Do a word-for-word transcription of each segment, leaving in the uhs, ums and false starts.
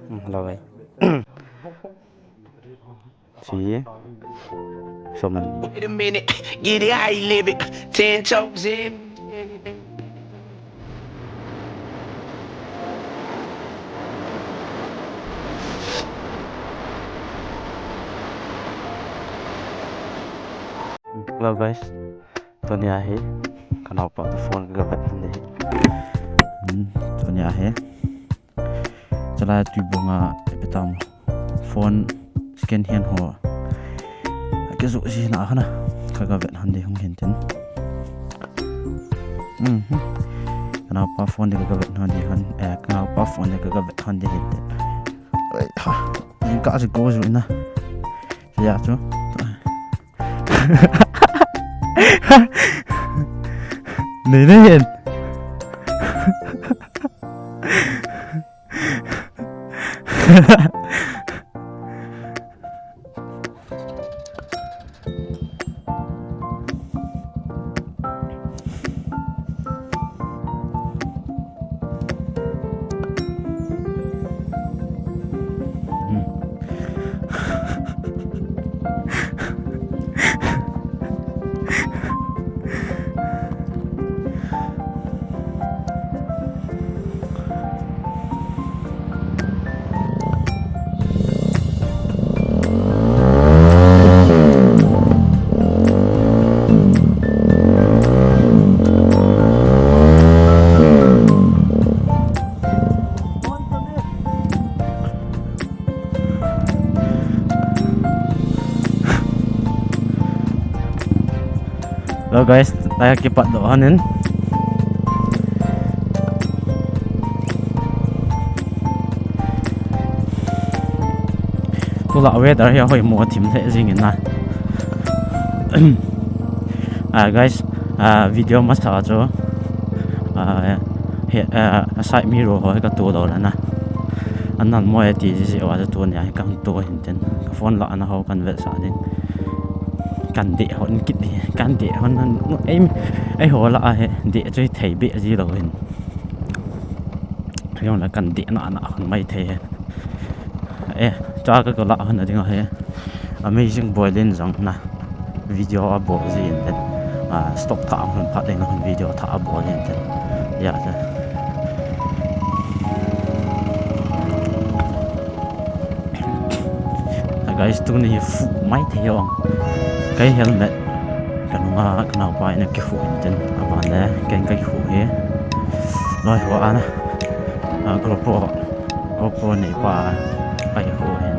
Hmm, hello, guys. See? Some Wait a minute, get it how you live it. Ten toes in. Hello, guys. Tunia hi kanaopa phone ka vet hon ding. Hmm, tunia hi chalai tui bong a ipi tam phone second hand ho akijoh jina hana ka vet hon ding hung hin tin. Hmm, kanaopa phone ding ka vet hon ding hon, eh, kanaopa phone ding ka vet hon ding hin tin. Ai ha, ka si ko ju na. Ya chu. Nei nei hen. Hello guys, taiki pat do hanin. Tulai weather hi ahoi mo thim lheh jingin na. Ah, guys, ah, video masa chu, ah, he, ah, side mirror ho hi ka tu lou lana. Anan mo e ti ji ji wa chu tunia hi kan tu hin tin. Ka phone la ana ho kan vetsah ding. Kan deh hon kit ding. Kan deh hon nan, ei, ei ho la a he deh chu thei be ji lou hin. Jong la kan deh na na hon mai thei he. Eh, cha ka ko la hon ding he. Amazing boy len jong na video a bol jin te. Ah, stock tha hon phat le na hon video tha a bol jin te. Ya te. Ah, guys, tuni hi fu mai thei ong. Kai helmet. Ka nunga ka naopa in a kihu in tin, aban le, ken ka kihu hi. Loi hua ana. A, GoPro, GoPro neipa, ka kihu hin.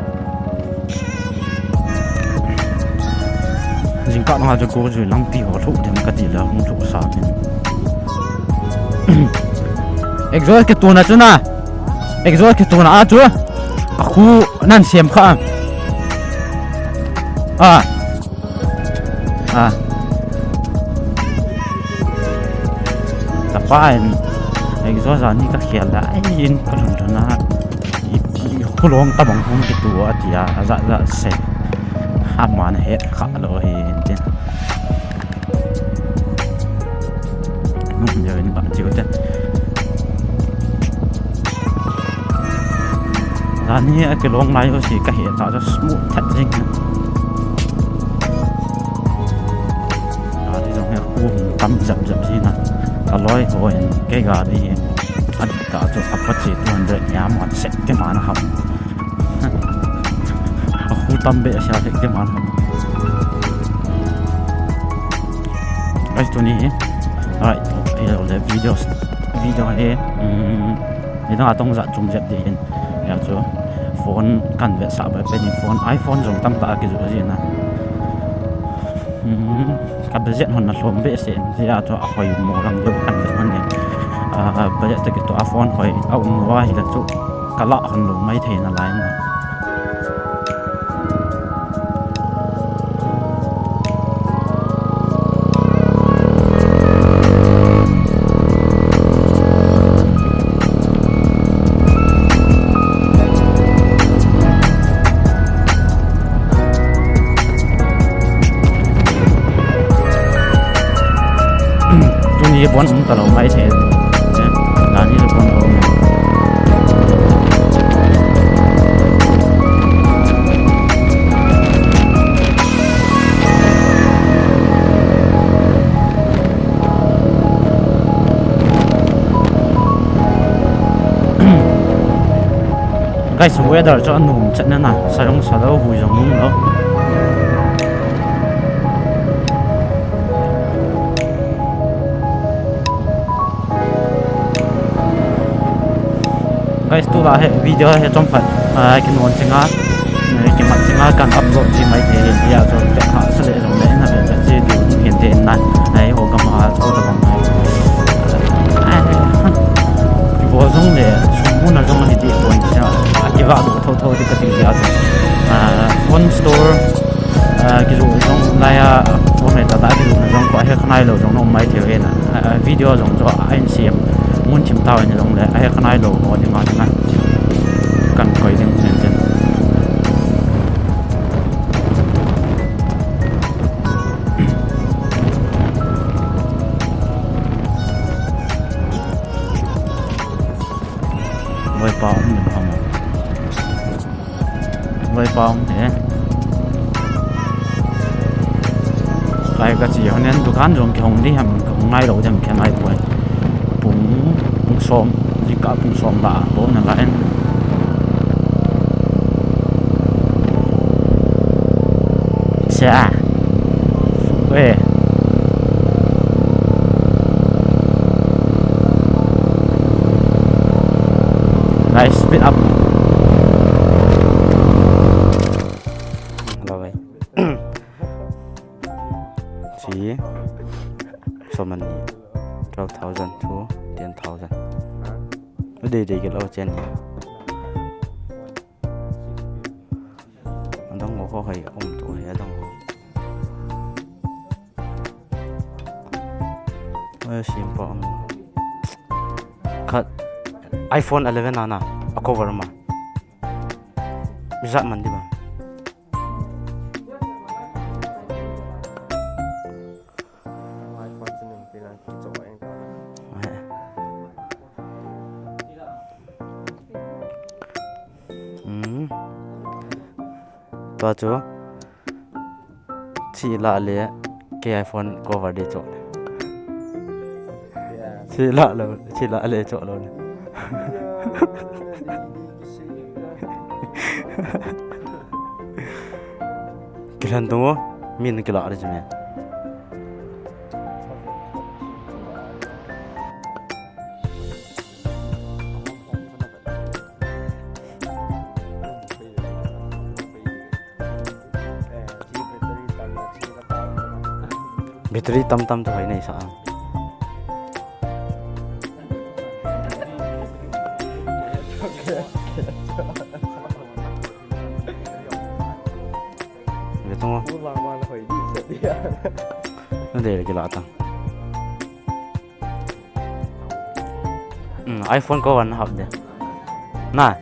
Jingkah nunga chu GoPro lampi ho lhuh ding ka ti le, hung lhuh sa min. Exhaust kituna chu na. Exhaust kituna a chu. A khu nan siam kha. A. A. Ka pa in exhaust a ni ka khel la, ai in ka lhun lhun a. I, i khulong tabang hung kitu a tia, a za za se. Aman het kha lou hi in tin. Nung jao in bang chiu te. Jani a kilong lai ho si ka he ta chu smooth that jing. Gari jong he khu tam jap jap ji na. Ka loi ho in ke gari hi. A ta chu a pa chi two hundred ya mo set ke ma na ham. A khu tam be a sia thei ding man. Guys, tuni hi. Alright, eh, le video, video hi, um, ni dang atong jat chung jat ding hin. Ya chu phone kan vetsah ba pe ni phone, iPhone jong tamtah a kijoh jin na. Hmm, ka budget hon na lhom behseh in, jia chu ahoi mo lang deu kan vet hon in. Ah, budget toh kitoh a phone hoi a um lou a hile chu ka lah hon lou mai thei nalai na. Tuni bon um talou mai thei. Nani le bon um. Guys, weather chu anom chet na na, sa jong sa lou, hui jong um lou. Guys, tulai hi video hi chomkhat, ah, kinon chinga, eh, kimat chinga kan upload ji mai thei hi, hijeh chun vet hahsa le jong le, na vet vet ji diu hin te na, eiho gam a chu tabang. Ai, kibol jong le, sum muna jong hi ti point cha, kivah doh thotho ti kati hijeh chun. Ah, phone store, ah, kijoh jong lai a, phone le tata kijoh na jong kho, ahe khanai lou jong na um mai thei ve na. Ah, video jong chu a in siam mun thim tau in jong le, ahe khanai lou ho ding a ding a kan koi ding nen chen. Moi pa um lim ham. Vaipa um e. Lai ka chi honen dukan jong kihong di ham, kihong ngai lou dem khen ai poi. Pung, pung som, jingkah pung som la, bo na la en. Sia. Eh. Guys, speed up. Hello, guys. See? So many. Twelve thousand to ten thousand. Dei dei kilo chen. Adang ko hoi um to he adang ko. Oi, simple. Khat iPhone eleven ana, a cover ma. Bijat man di ba. Hmm. Tua chu. Chi la le, ke iPhone cover de cho. Chi la lo, chi la le cho lo. Kilan tu, min kila de me. Battery tam tam chu hoi nei sa. Ve tong. Na de kila ta. Hmm, iPhone cover na hap de. Na.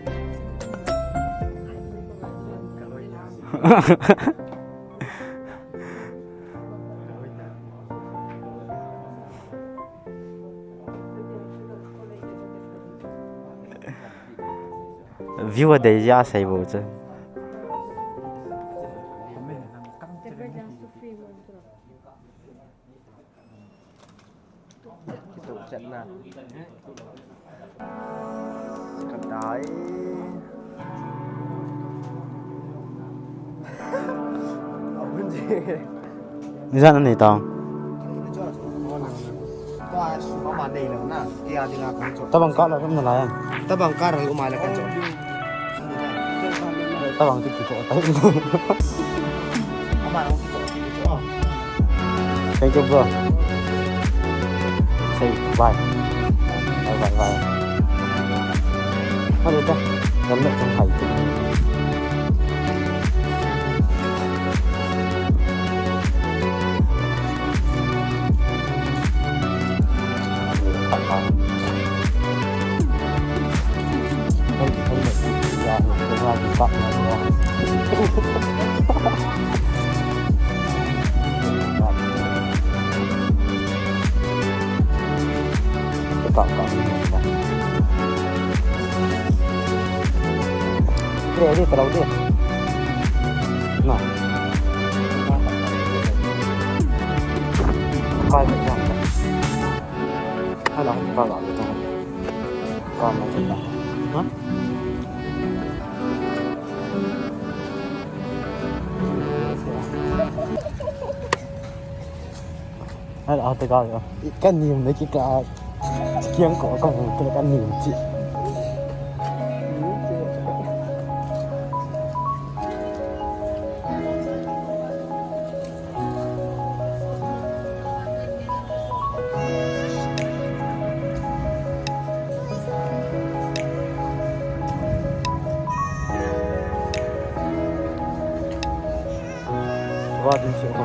View a dei ja sei bo chu. Kituh chetna. Kadai. Abun ji. Ni jan ani tang. Tabang ka la kum na la ya. Tabang ka la kum la kan jo. Tabang ti ki ko tai. Ama nang ti ko ti ko. Thank you, bro. Say bye. Bye, bye, bye. Ano ta? Gamit ang hype. Ready, kalau dia. Nah. Kai macam. Alah, kau tak betul. Kau macam tak. Hah? Ate ka, ka nim na ki ka, kiang ko ka bu te ka nim chi. Wa din se ko.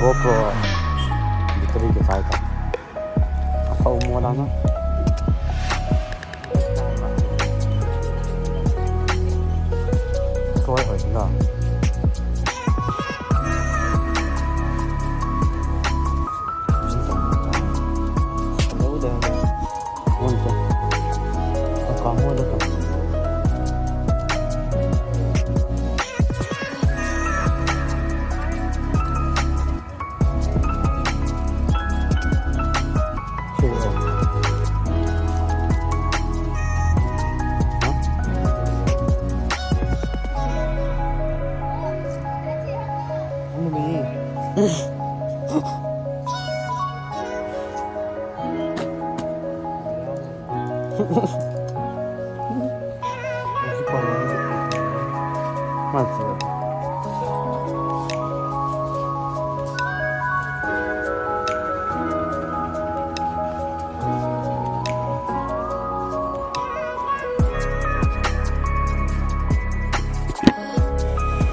GoPro battery kichai ta. Aphao mo la na. Koi hoi la.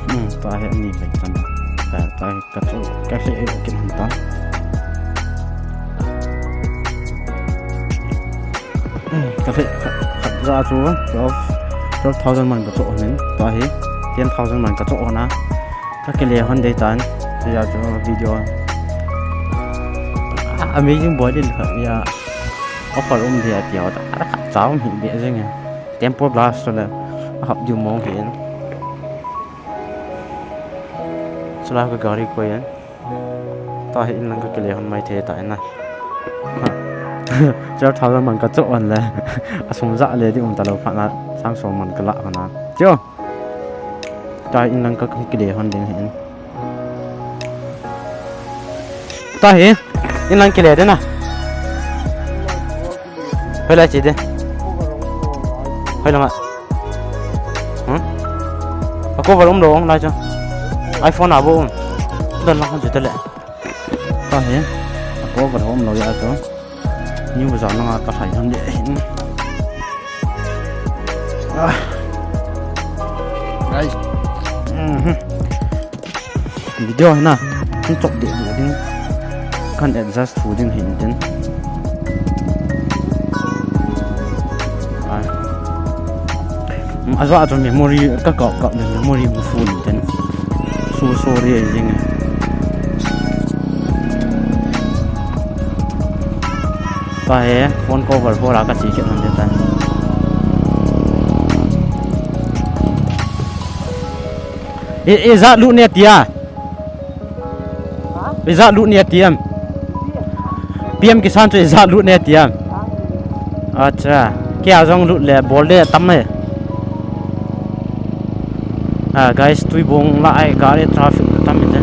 Hmm, tua hi ani bai tan. Tua, tua hi ka chu, ka hi e kin han ta. Hmm, ka hi, ka, ka ja chu twelve, twelve thousand man ka chu onin. Tua hi ten thousand man ka chu ona. Ka kile hon dei tan. Tua chu video. Ah, amazing boy din kha ya. Offer um dia tia ta. Ara kha cha um hi be jeng e. Tempo blast le. A hap diu mong hin. Chula ka gari koi e. Tua hi in lang ka kile hon mai thei ta in na. Twelve thousand man ka chu on le. A sum ja le di um ta lo pha na sang som man ka la hon na. Chio. Tua hi in lang ka kile hon ding hin. Tua hi in lang kile de na. Hoi lai chi de. Hoi lang a. Hmm? A cover um lo lai chu. iPhone a bo um. Don lang hon chu te le. Tua hi. A cover um lo ya chu. New Bazaar langa ka lhai hon de hin. Ah. Guys. Mhm. Video hi na. Hin chop de de ding. Kan adjust thu ding hin tin. Ah. Ajo ajo memory ka kap kap le memory mu full tin. So sorry jing. Tua hi phone cover bol a ka chi kit hon de ta. E, e ja lut ne tia. E ja lut ne tia. P M Kisan chu e ja lut ne tia. Acha. Kei a jong lut le bol de tam e. Ah, guys, Tuibong la ai gari traffic tam e.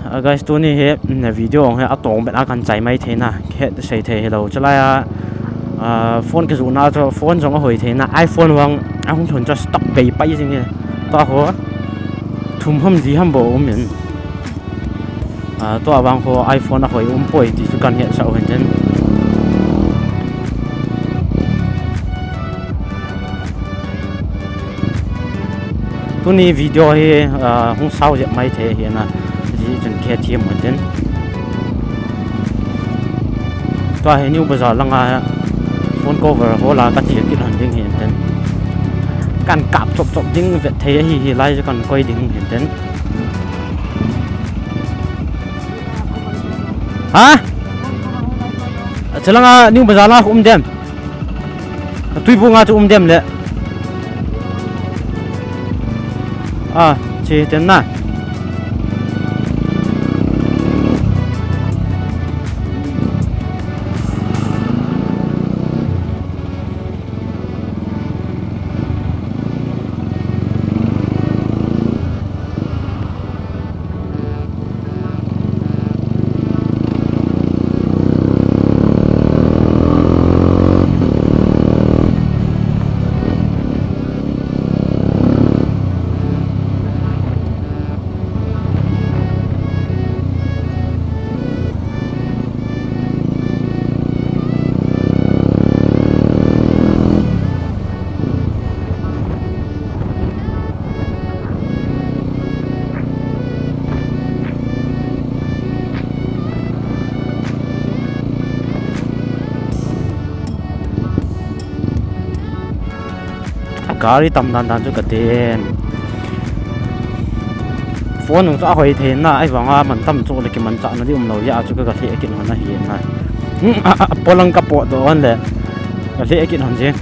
Ah, guys, tuni hi, mm, video hi atong bet a kan chai mai thei na, khet sei thei hi lo. Chulai a, ah, phone kijoh na chu, phone jong ahoi thei na, iPhone vang ahung lhun chu stock bei pai jing e. Tua ho, thum ham li ham bou um in. Ah, tua vang ho iPhone ahoi um poi ti chu kan hetsah u hin tin. Tuni video hi, ah, hung sao jep mai thei hi na, ji chun khe thiam u tin. Tua hi New Bazaar langa, Phone cover ho la ka ti kit hon ding hi ten. Kan kap chop chop ding vet thei ahi hi lai chu kan koi ding hi ten. Ha? Chalanga New Bazaar la um dem. Tuibu nga chu um dem le. A, che ten na. A gari tam dan dan chu ka ten. Phone chu a hoi thei na, ahivanga man tam chu le kimanchahna di um lou a chu ka, ka lheh kit hon ahi na. Hmm, a, a, a polang ka potdoh hon le. Ka lheh kit hon jeng.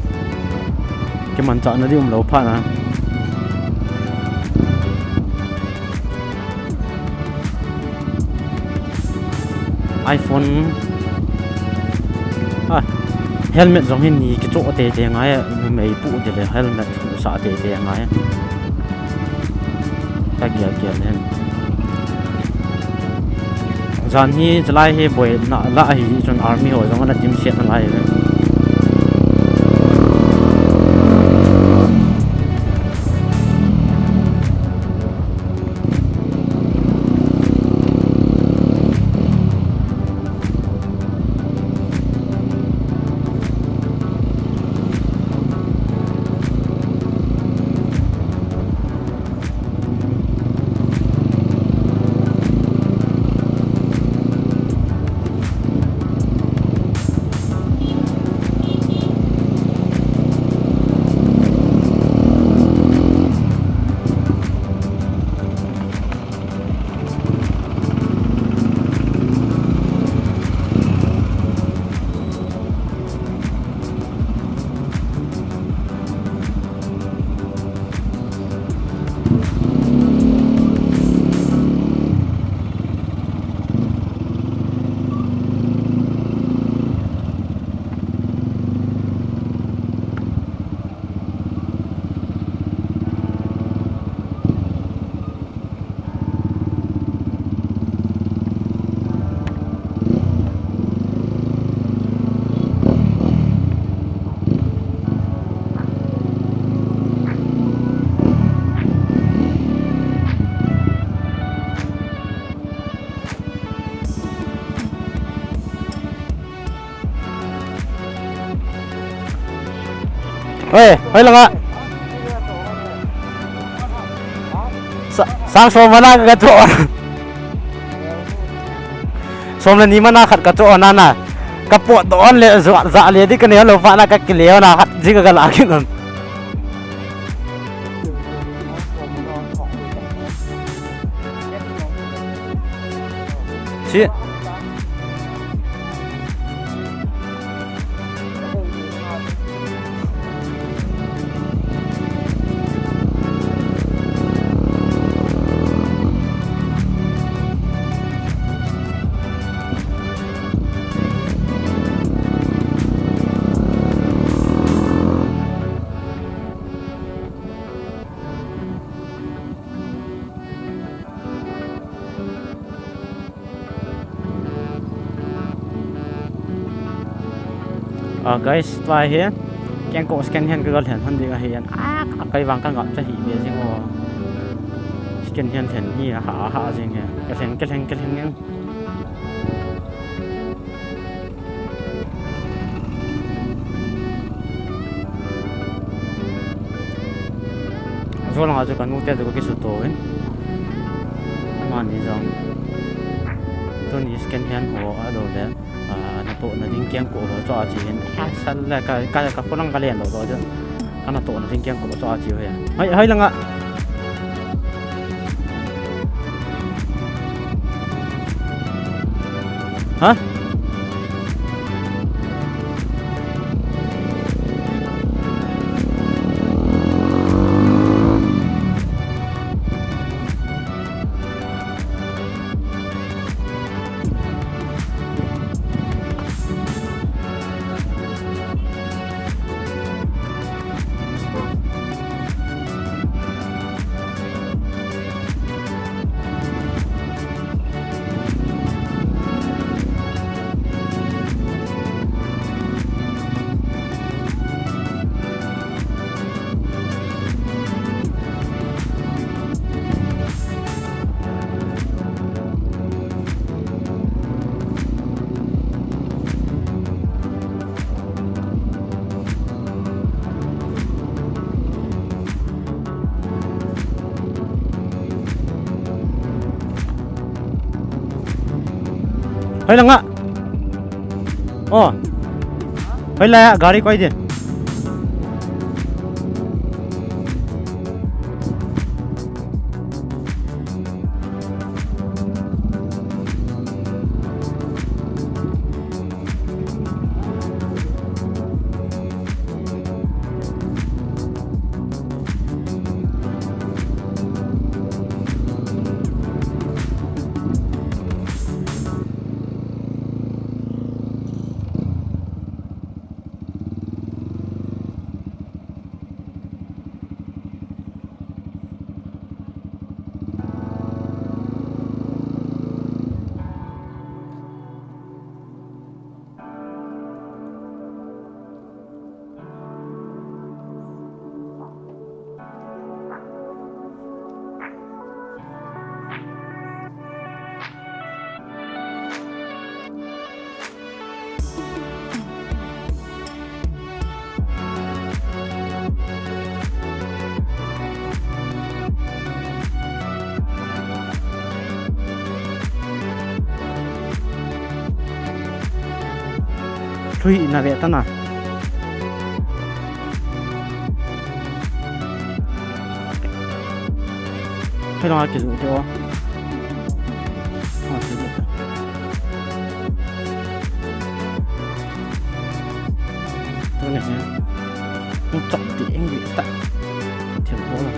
Kimanchahna di um lou phat na. iPhone. A, helmet jong hin ni kichoh tete ngai, numei pu te le helmet khuhsah tete ngai. Ka gel gel hen. Jan hi chalai hi boina la hi chun army ho jong ana dimset nalai ve. Oi, hoi langa. Sa-, sang som mana ka choh. Som le ni mana khat ka choh nana. Ka potdoh le ja, ja le di ka ne lo pa na ka kile na khat ji ka la kin. Chi. Ah, guys, tua hi, kengkoh second hand ka ga lhen hon ding ahi an. Ah, kai vang ka ngap cha hi be jing o. Second hand lhen hi, aha, aha jing hi. Ka lhen, ka lhen, ka lhen ngen. Jol nga chu ka nu te chu ka kisuto in. Amani jong. Tuni second hand ho a lo le. Ah, na Tohna ding kengkoh ho chu ache hin. Ha, sal le ka, ka, ka kholang ka len doh doh chu. Kana tohna ding kengkoh chu ache ho hin. Hoi, hoi langa. Ha? Hoi langa. Oh. Hoi la, gari koi din. Thui na ve ta na. Hello, ki zu te o. Ah, ki zu. Tuni hi. Hung chok ti eng vi ta. Thil ho la.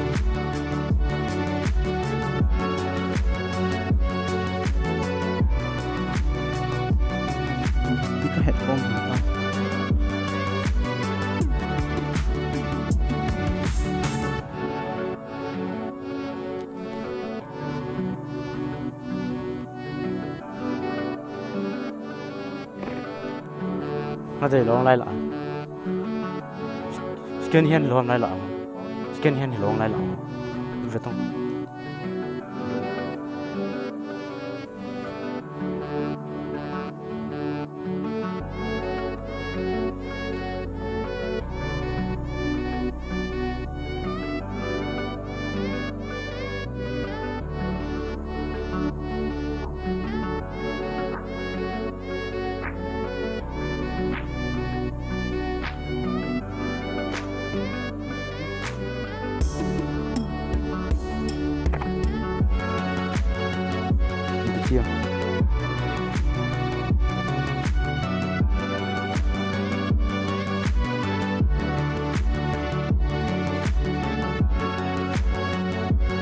Ti ka het khom ta. Nga dei long lai la. Second hand lom lai la. Second hand long lai la. Ve tong.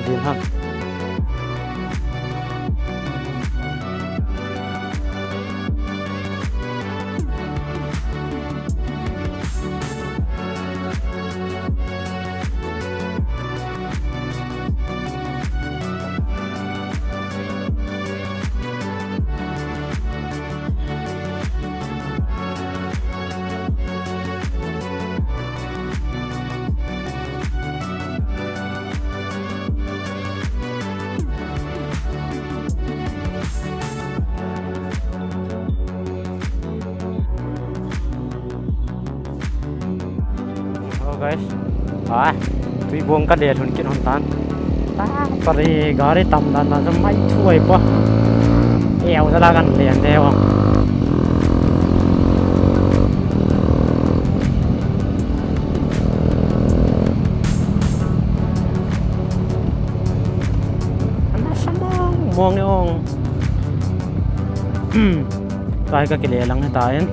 Din han. Hello guys. Ah, tui bong ka le lhun kit hon tan. Ta pare gari tam dan na jam mai thu ai pa. E au jala kan le an de wa. Mong e ong. Tua hi kakile lang hitan.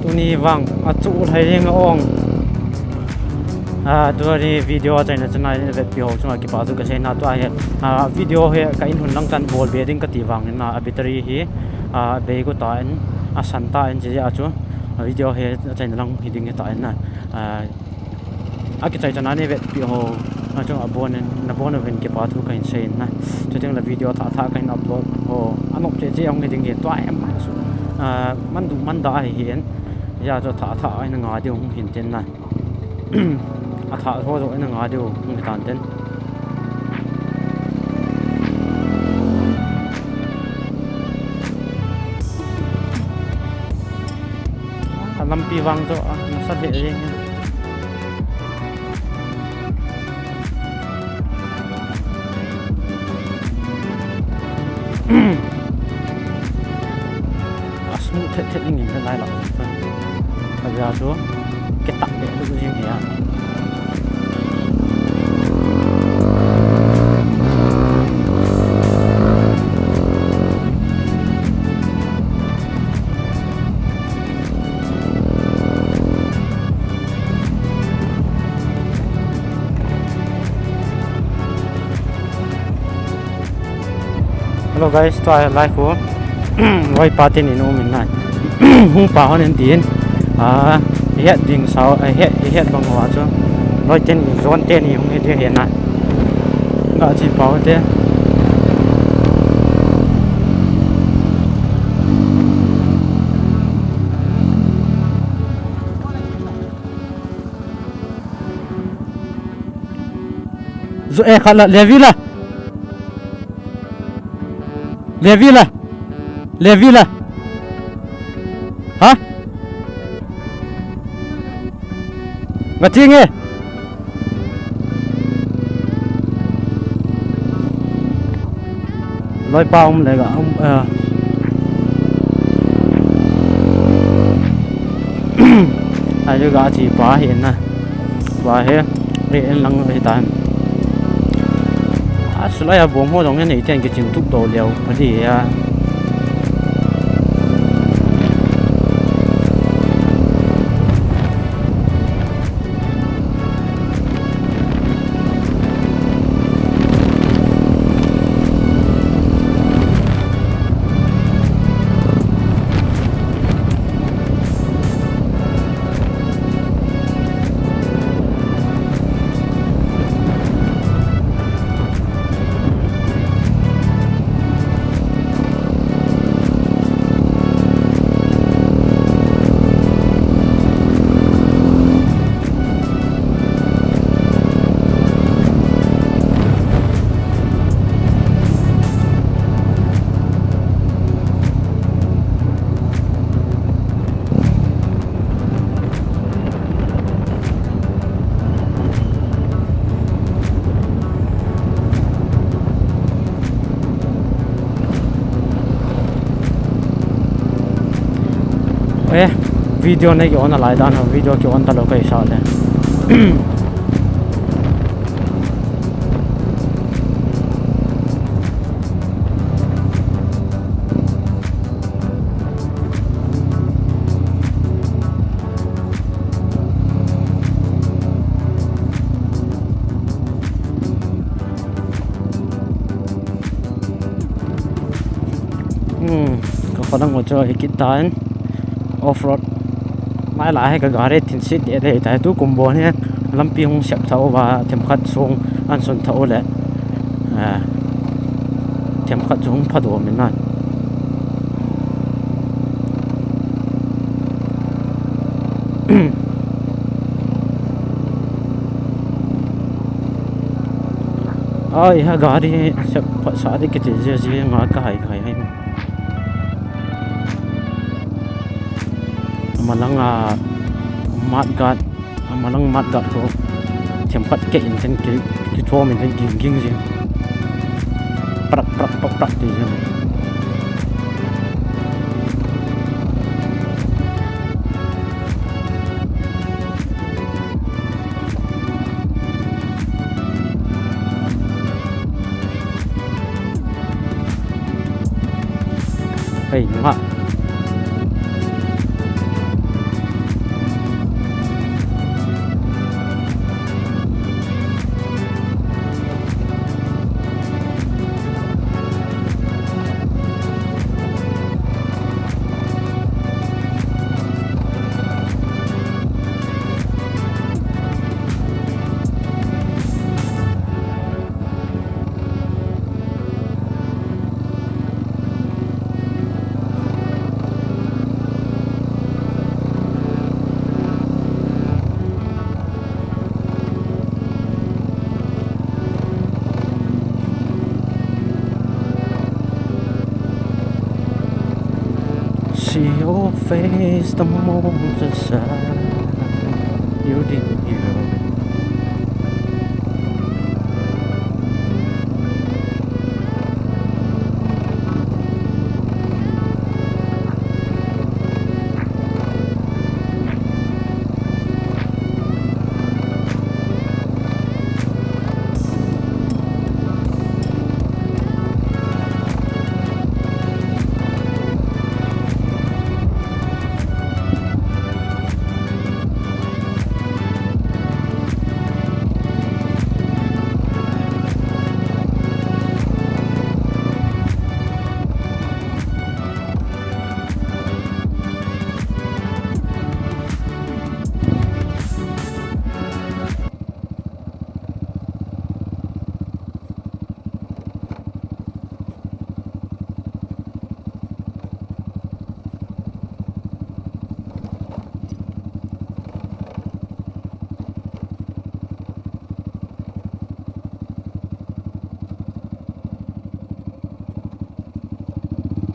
Tuni vang achu lhai jeng ong. Ah, tuni video achaina chana vetpi ho chunga kipa thu kasei na tua hi. Ah, video hi ka in hun lang chan bol be ding kati vangin na, a battery hi, ah, bei go tan, asan tan, chuti a chu. Ah, video hi achaina lang hiding hitan na. Ah, akichai chana vetpi ho, achu abon in, nabon uvin kipa thu kahin sei na. Chuting le video thah thah kahin upload ho. Anop cheche ong hiding hi tua em su. Ah, man du man da ahi hin. Hijeh chun thah thah a ina nga diu hung hin tin na. Athah ho joh ina nga diu hung hitan tin. Alampi vang joh, ah, nasa lheh jeng e. Asmu thet thet ingin lai la. Kaja chu. Kitak de lu jing ya. Hello guys, tua hi live u. Loi pa teni nu min nai. Hung pa hon in tin. Ah, het ding sao, eh, het, het bang wa chu. Loi teni, zon teni hung hi dia hi na. Ga chi pau te. Zo, eh, khala, Levi la. Levi la. Levi la. Ha? Nga ting e. Loi pa um le ga um, eh. Ai le ga chi pa hi na. Pa he, re en lang hi tan. A sulai a bom ho dong en ei ten ke chim tuk do leo, a di ya. Eh, video nei ki on a lai dan, video ki on ta lou ka hisa le. Hmm, ka kholang mo cho hi kit tan. Off road. Mai la he ka gari thin sit de de ta tu kum bon he lampi hung sep tha uva themkhat sung an sun tha u le. Ah, themkhat sung pha do min na. Ai ha gari sep pha sa de kiti je je nga ka hai hai hai. Amalang a mudguard, amalang mudguard ko themkhat ke in chen ki, kithom in chen ging ging jing. Prak, prak, prak, prak ti jing. Hei, ma. See your face, the moon to shine. You did